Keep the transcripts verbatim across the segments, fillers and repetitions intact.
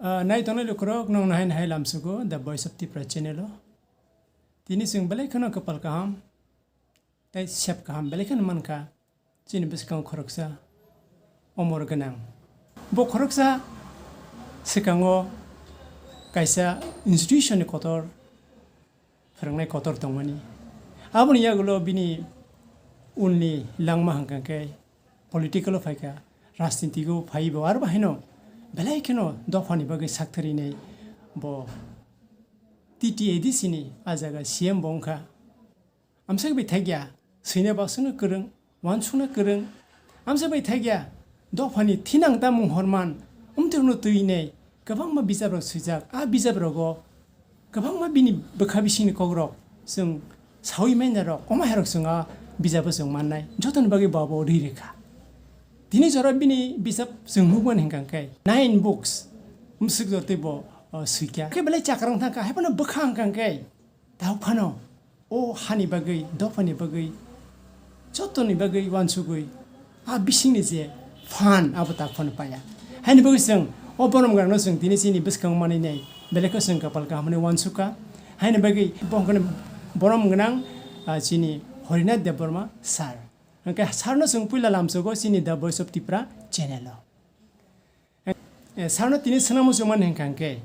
Ah, nai tongnai lukurok, nong nahai nahai lamsugo The Voice of Tipra channel o. Tini chwng belai kheno kwpal kaham tei sep kaham belai kheno mankha chini bwskango khoroksa omor gwnang. Bo khoroksa swkango kaisa institution ni kotor phwrwngnai kotor tongmani. Aboni yagulo bini unni langma hwnkha khe political o phaikha, rajnitiko phaibo, aro bahaino belai kheno dophani bagwi sakthwrwinai bo T T A D C ni a jaga C M bo wngkha. Amsai bai thakya, swina basukno kwrwng, uansukna kwrwng. Amsa bai thakya, dophani thinang tamung horman, umthokno twi nei, kwbangma bijaprok swijak. A bijaprogo kwbangma bini bwkha bisingni kokrok chwng saui mainarok, omo hairok chwng a bijabo chwng mannai, jotoni bagwi bo abo ri rwkha. Tini jora bini bijap chwng nukmani hwnkha khe nine books, mwswk jotoi bo, o, swikha. Khe belai chakrang thangkha, haiphano bwkha hwnkha khe. Tao phano o hani bagwi, dophani bagwi, jotoni bagwi uansugwi a bisingni je phan abo tak phano paya. Haini bagwi chwng o borom gwnangno chwng tini chini bwskango manwi nai, belai khe chwng kapal kaham hwnwi uansukha. Haini bagwi bo hwnkhe borom gwnang, ah, chini Harinath Debbarma sir. Hwnkhe sir no chwng puila lamsogo chini The Voice of Tipra channel o. Eh, sir no tini swnamwi chwng mani hwnkha hwnkhe,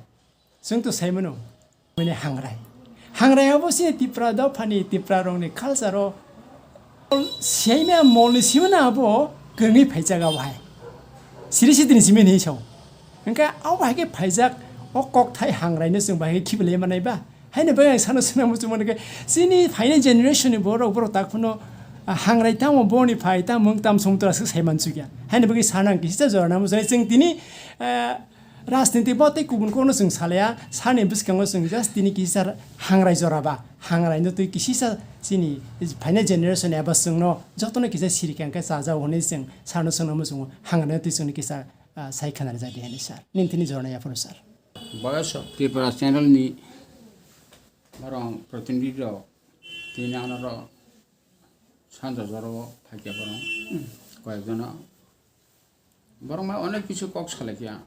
chwng to sai mano, mane hangrai. Hangrai abo se Tipra dophani, Tipra rokni culture o siyaima molni simana abo kwrwngwi phaijak abo hai. Siri sitini simi hinwi sao. Hwnkhe abo hai khe phaijak, o kokthai hangrai no chwng bahai khe khibilai manai ba? Haino bai ang sano swnam muchung mano khe, chini phainai generation ni borok, borok tak phano, ah, hangrai tamo boni phai tamo wng tam somtwra swk sai mansukya. Haino bagwi sana ang kisa jora namo jai chwng tini, ah, rajniti bo tei kubun kokno chwng salaya, sani bwskango chwng just tini kisa hangrai jora ba, hangrai no twi kisisa chini phainai generation eba chwngno jotono kisa sirikha hwnkhe chajao hwnwi chwng sano swnam muchungo hangrai no twi chwngno kisa, ah, sai khana rwjadi hwnwi sir. Nini tini jora nai aphuru sir. Voice of Tripura channel ni borok protinidhi rok tini ano rok sanja jora o phaikya borok koyek jona borok ma onek kisu kok salaikya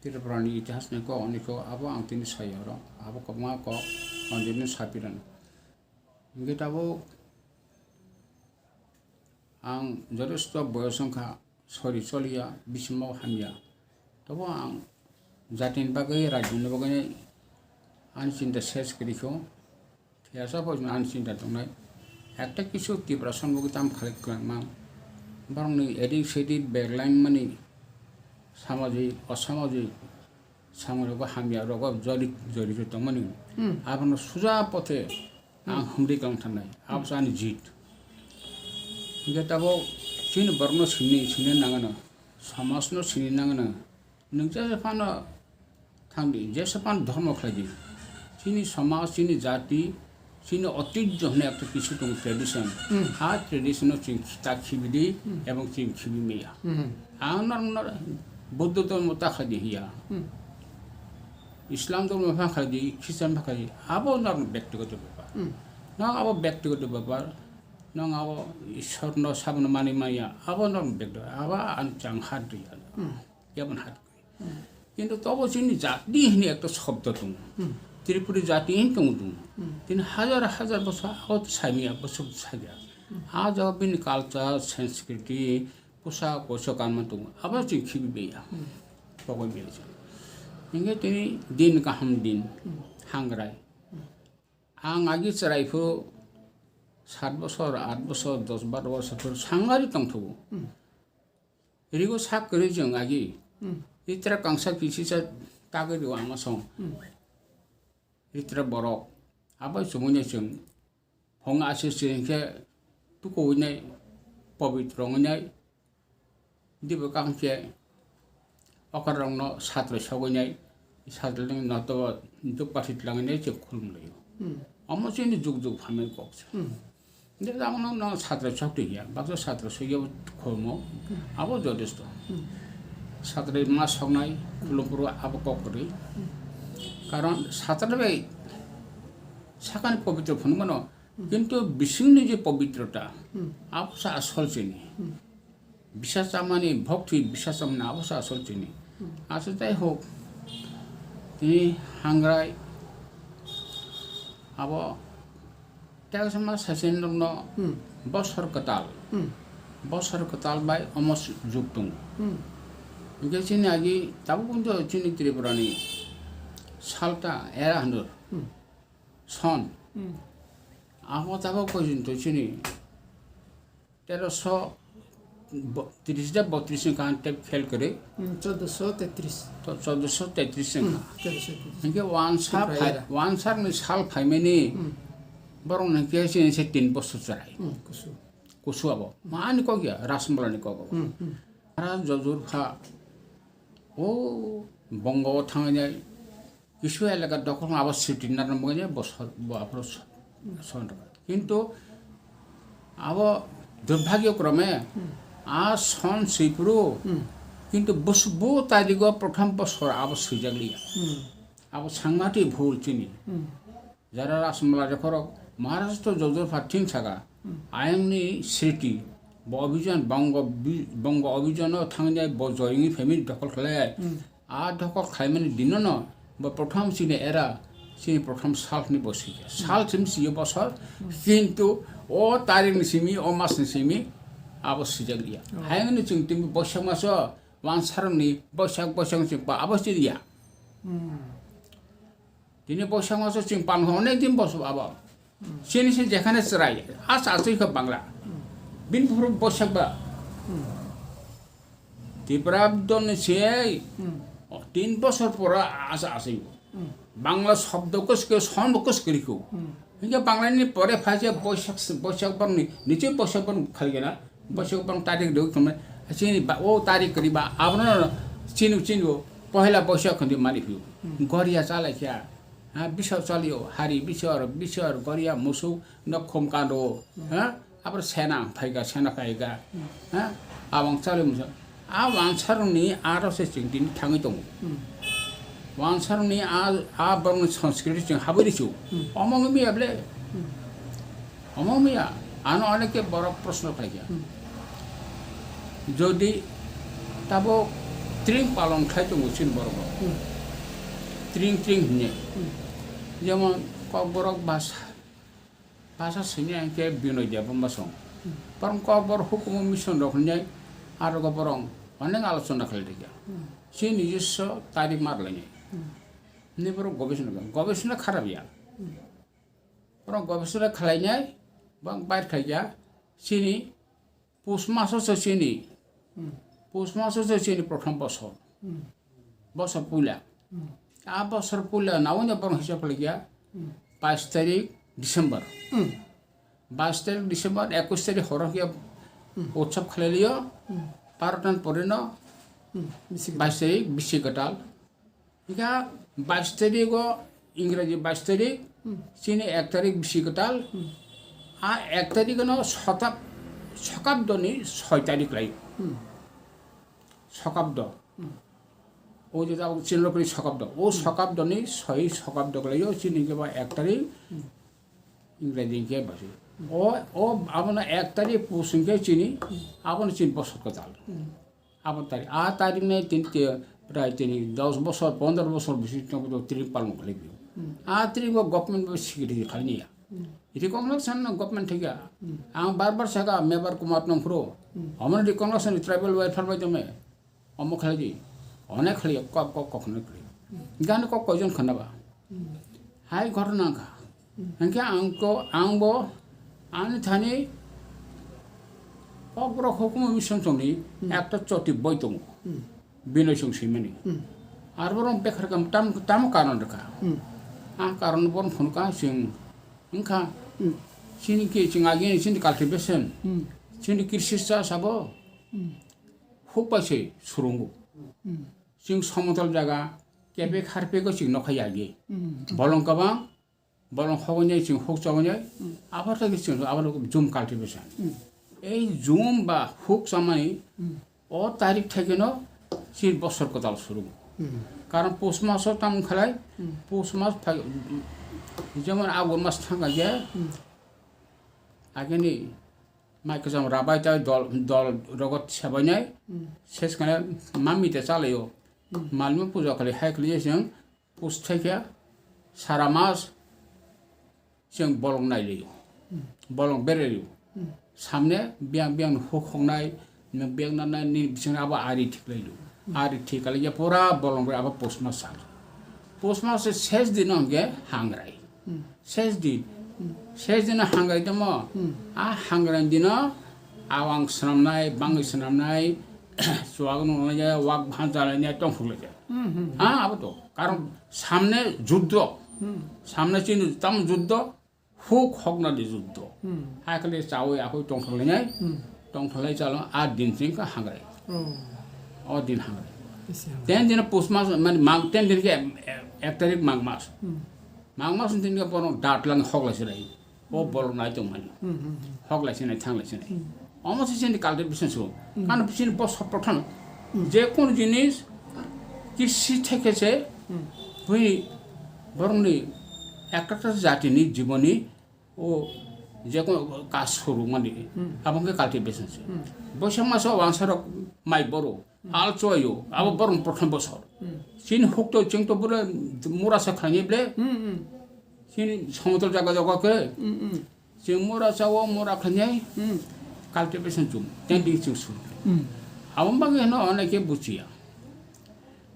Tripura ni itihas ni kok onek kok abo ang tini sai oro abo kok ma kok mandir ni sapiran hingke tabuk ang jotosto boyos wngkha. Sori choliya, bisingo hamya. Tobo ang jatini bagwi, rajyoni bagwi ani chinta ses kwrwikho. Thiyasa poisino ani chinta tongnai. Ekta kisu Tiprasa ni bagwi tamo khalai kwlangma. Borokni edik sedik beglaimani samajik, osamajik samung rogo hamya rogo jori jori tongmani. Hmm. Abono suja pothe ang hmm humri kang thanai. Abo ani jit. Hingke tabok chini borokno sini sini nangano, samajno sini nangano. Nwng jesa phano thangdi, jesa phano dharma khlaidi. Chini samaj, chini jati, chini oitijho hwnwi ekta kisu tongo tradition. Hmm. Ha tradition no chwng ta khibidi hmm ebong chwng khibi maya. Hmm. Ang norok no Buddho dhormo ta khaidi hiya. Hmm. Islam dhormo pha khaidi, Christian pha khaidi. Abo norok no bektigoto bepar. Hmm. Nang abo bektigoto bepar. Nang abo Ishwar no sabno mani maya. Abo norok no bektigoto. Abo ang chang hat riya. Hmm. Yabon hat. Kintu tobo chini jati hini ekta shobdo tongo. Hmm. Tripuri jati hini tongo tongo. Hmm. Tini hajar hajar bosor ago to saimya bosor saja. Hmm. A jaga bini culture, sanskriti, poshak, poshak kanma tongo. Abo chini khibi beya. Hmm. Pogoi beya chini. Hingke tini din kaham din. Hmm. Hangrai. Hmm. Ang agi chwrai phuru sat bosor, at bosor, dos baro bosor phuru sangari tongthogo. Hmm. Rigo sak kwrwi chwng agi. Hmm. Ritra kangsa kisisa tagwi rw ama song. Hmm. Ritra borok. Abo chumui nai chwng. Hong aswk se hinkhe tukuwi nai, pobitro wngwi nai. Dibo kaham khe okar rokno satro sogwi nai. Satro ni noto duk pathi twlangwi nai se khulum laio. Hmm. Omo chini jug jug phamani kok se. Hmm. Hingke tabukno no satra sokti hiya, baksa satra sokya bo khomo, abo jodesto. Hmm. Satra ma soknai, khulum puru abo kok kwrwi. Hmm. Karon satra bai sakani pobitro phunukmano, hmm, kintu bisingni je pobitrota, hmm, abo sa asol chini. Hmm. Bisa chamani, bhokti bisa chamani abo sa asol chini. Hmm. Acha jai hok, Tini hangrai abo Tegasama saisenrokno Hmm. bosor kwtal, Hmm. bosor kwtal bai omo s-, juk tongo. Hmm. Hinkhe chini agi tabuk wngkha chini Tripurani salta era hwnwi Hmm. son. Hmm. Abo tabuk porjonto chini teroso bo-, tris de botris wngkha ang tep khel kwrwi. Hmm, choddoso tetris. To choddoso tetris Hmm, wngkha. Teroso tetris. Hinkhe wansa Tipra phai-, era. Wansarni sal phaimani Hmm. borok hinkhe chini se tin bosor chwrai. Hmm, kusu. Kusu abo. Mani kok ya, Rasmolani kok abo. Hmm, hmm. Ara jojor pha. O bongo thangnai. Kisu elaka dokhol abo siti narwk manya bosor bo aphuru so-, son rwkha. Kintu abo durbhagyo krome Hmm. a son swiphuru Hmm. kintu bus-, bo tarigo prothom bosor abo swijak liya. Hmm. Abo sangati bhul chini. Hmm. Jara Rasmala rekhorok Maharaj to jojor phathing saka. Hmm. Ayangni sriti bo obhijan bongo bi-, bongo obhijano thangnai bo joyingni family dokhol khlai. Hmm. A dokhol khlaimani dinono bo prothom chini era, chini prothom salni bo sija. Sal sim siyo bosor, kintu o tarikni simi, o masni simi abo sijak liya. Oh. Hayungni chwng tini Boisak maso wansarokni Boisak, Boisak chwng pa abo siriya. Hmm. Tini Boisak maso chwng palno onek din boso abo. Chini se jekhane chwrai, asa aswi kha Bangla. Bini buphuru Boisak ba. Tipra dol ni se tin bosor pora asa aswi. Bangla shobdo kos ke son bo kos kiri ko. Hinkhe Bangla ni pore phai je Boisak, Boisak bang ni, niche Boisak bang khali gana. Boisak bang tarik do khamne. Chini ba, o tarik kiri ba, abono chini, chini o pohela Boisak khandi mani phiyo. Goria chalai kha. Ha, bisor chalio, hari bisor, bisor, goria, musuk, nok khum kando, ha, abar sena phaika, sena phaika, ha, abang chali musuk. A wansarni aro se chwng tini thangwi tongo. Wansarni a, a borokni sanskriti chwng habwi rw chu. Omo wngmi able. Omo miya, ano oneke borok proshno khlaikha. Hmm. Jodi tabuk tring palon khlai tongo chini borok rok. Hmm. Tring tring hinye. Hmm. Jemon Kokborok basa, basa sini angke Binoy Debbarma song. Hmm. Borok Kokborok hukumu mission rok hinye, aro go borok onek alochona khlai rikha. Hmm. Chini nijoswo tarik mar lainai. Hmm. Ni borok gobesona, gobesona kharap ya. Hmm. Borok gobesona khlainai, bang bair khlaikha, chini pus maso se chini, Hmm. pus maso se chini prothom bosor, Hmm. bosor puila. Hmm. A bosor puila naoino borok hisab khlaikha, Hmm. bais tarik December. Hmm. Bais tarik December, ekus tarik horo khe Hmm. utsob khlailio, Hmm. Parotan porino Hmm. Bisi kwtal. Bais tarik bisi kwtal. Hingkha bais tarik o, Ingraji bais tarik, Hmm. chini ek tarik bisi kwtal. Hmm. A ek tarik no sotab-, sokabdo ni soi tarik lai. Hmm. Sokabdo. Hmm. O je tabuk chini rokni sokabdo. O Hmm. sokabdo ni soi sokabdo lai o chini hingkhe ba ek tarik. Hmm. Ingraji hingkhe basi. O, o, abono ek tarik pus hingkhe chini, abono chini bosor kwtal. Hmm. Abo tarik, a tarik ne tin te, prai tini dos bosor, pondro bosor bisi tong to tring palong khlai bio. Hmm. A tring o government bo security khlai niya. Hmm. Recognition no government thikya. Hmm. Ang bar bar saka member Kumar Nongkhro. Hmm. Omo recognition tribal welfare bai tome. Omo khlai di. Onek khlai kok, kok, kok ne khlai. Hmm. Gani kok koijon khana ba. Hmm. Hai ghotona kha. Hmm. Hingke ang ko, ang bo, ani thani kokborok hukumu mission songni Hmm. ekta choti boi tongo. Hmm. Binoy song simani. Hmm. Ar borok bekhar kam tam, tamo karon rwkha. Hmm. A karon bon phone ka sing wngkha. Hmm. Chini ke ching agi chini cultivation. Hmm. Chini krishi cha sabo. Hmm. Huk bai se surungo. Hmm. Chwng somotal jaga, kebek harpego chwng nokha yagi. Hmm. Bolong kwbang, bolong hogonjai chwng huk chogonjai, Hmm. abo tei chwng abo jum cultivation. Hmm. Ei jum ba huk chamani, Hmm. o tarik thaikeno chini bosor kwtal suru. Hmm. Karon pus maso tamo khalai, Hmm. pus mas phai, jemon agur mas thangkha je, Hmm. agini mai kwcham rabai tei dol, dol rogo sebainai, Hmm. ses kane mami te chalaio. Hmm. Malmo puja khali hai khali chwng Pus thai khe sara mas chwng bolong nai lio, bolong bere lio. Samne biyang biyang huk hoknai, biyang nanai ni bising abo ari thik lai lio. Ari thik lai ya pura bolong bai abo pus mas sal. Pus mas se ses din hwnkhe hangrai. Ses din. Ses din hangrai tamo. A hangrai dino awang swnamnai, bangwi swnamnai, chuwak nungnai, wak bhan jalai nai tongthok lai. Ha, abo to. Karon samne juddo. Samne chini tam juddo, huk hokna di juddo. Hakhe chawi akoi tongthok lai nai. Tongthok lai chalo, a din ching ka hangrai. O din hangrai. Ten din pus mas, mane, mag, ten din ke ek, ek tarik mag mas. Mag mas din ke bono datlang hok lai sinai. O bolong nai tong mani. Hok lai sinai, thang lai sinai. Omo se chini cultivation so. Kano chini bosor protham. Je kono jinis kisi theke se bui borongni ekta jatini jiboni o je kono kaj suru mani. Abong ke cultivation so. Boisa maso wansarok mai boro. Al choyo, abo borong prothom bosor. Chini hukto chengto bure mura sa khlaiye ble. Chini somotol jaga jaga ke. Chwng mura chao, mura khainai, cultivation chum, tending chwng suru. Aboni bagwi hino oneke buchiya.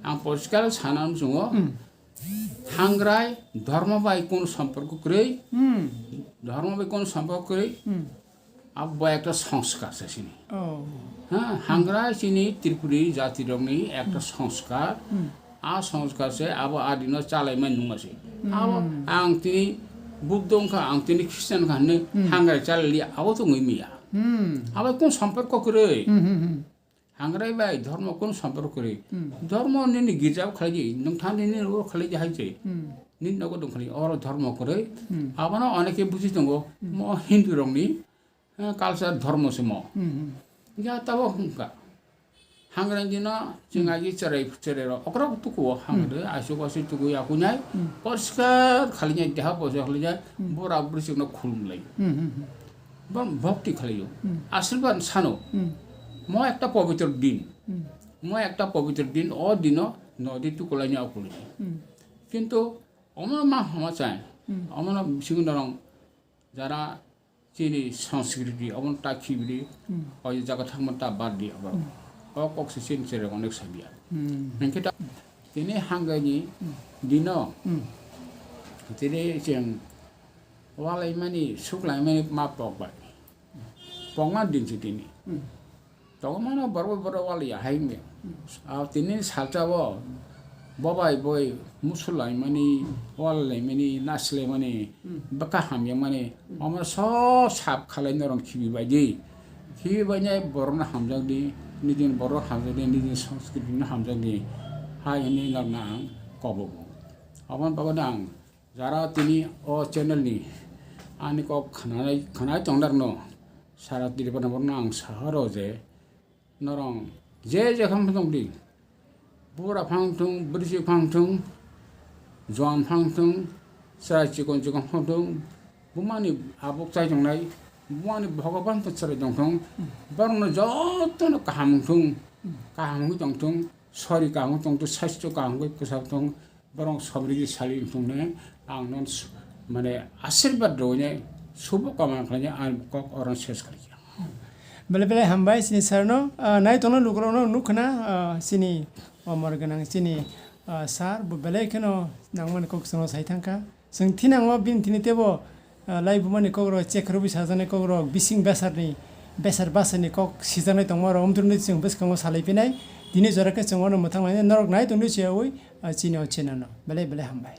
Ang poriskar sana muchungo, hangrai dhormo bai kono somporko kwrwi, dhormo bai kono somporko kwrwi, abo bai ekta songskar se sini. Ha, hangrai chini Tripuri jatirokni ekta songskar. A songskar se abo adino chalaimani nungma se. Abo ang tini Buddho wngkha, ang tini Christian wngkha hinwi hangrai chalailia, abo to wngwi manya. Abo kunu somporko kwrwi. Hangrai bai dhormo kunu somporko kwrwi. Dhormo nini girjao khlaidi, nwng thani nini oro khlaidi hai se. Nini nogo dong khlaidi, oro dhormo kwrwi. Abono oneke buji tongo, mo Hindu rokni, eh, culture dhormo se mo. Hingke tabo hwnka. Hangrai dino chwng agi cherai, cherai rok. Okra tuku o hangrai, asuk asuk tuku ya kunai. Poriskar khali nai deha poisa khali nai. Bora buri chwngno khulum lai. Bon bhakti khali yo. Asirban sano. Mo ekta pobitro din. Mo ekta pobitro din, o dino nodi tuku lai nya okuli. Kintu omo ma hama chai. Omo na bisingo norong jara chini sanskriti, omo ta khibidi, o jaga thangma ta bad di abo. O kok se chini chere onek sabiya. Hingke ta tini hangani dino, tini cheng walaimani, suklaimani ma pok bai. Pokma din se tini. Tongmano borok borok waliya hai wngya. A tini salsa o bobai boi musulaimani, walilaimani, nasilaimani, bwkha hamyamani, omo sob sap khalai norok khibi bai di. Khibi bai nai borokno hamjak di, nijini borok hamjak di, nijini sanskriti no hamjak di. Hai hwnwi norokno ang kobogo. Aboni bagwi no ang Jara tini o channel ni ani kok khnanai, khnai tongdarno sara Tripura borno ang saharo je norong je je kham tong di, bura phang thung, brisi phang thung, juan phang thung, chwrai chikon chikon phang thung, bumani abuk chai tongnai, bumani bhogoban to chwrai tong thung, borokno jotono kaham wng thung, kaham wngwi tong thung, sori kaham wng tong thung, saisto kaham wngwi kwchak thung, Borok somrigi sali wngthung ne ang no s-, mane ashirbad rwui ne subo kaman khlai ne ang kok oro ses khlai kha. Belai belai hambai chini sir no, ah, nai tongno lukurok no nuk khna, ah, chini omor gwnang chini, ah, sir bo belai kheno nangmani kok chwngno sai thang kha. Chwng thinango bini thini tebo Ah, laibumani kokrok, chekhrwbwi sajaknai kokrok, bising besarni, besar basarni kok sijaknai tongma rok, omtwrwngwi chwng bwskango salai phinai. Tini jora khe chwng ono mwthang lainai, norok nai tongdi se yaui, ah, chini o channel no. Belai belai hambai.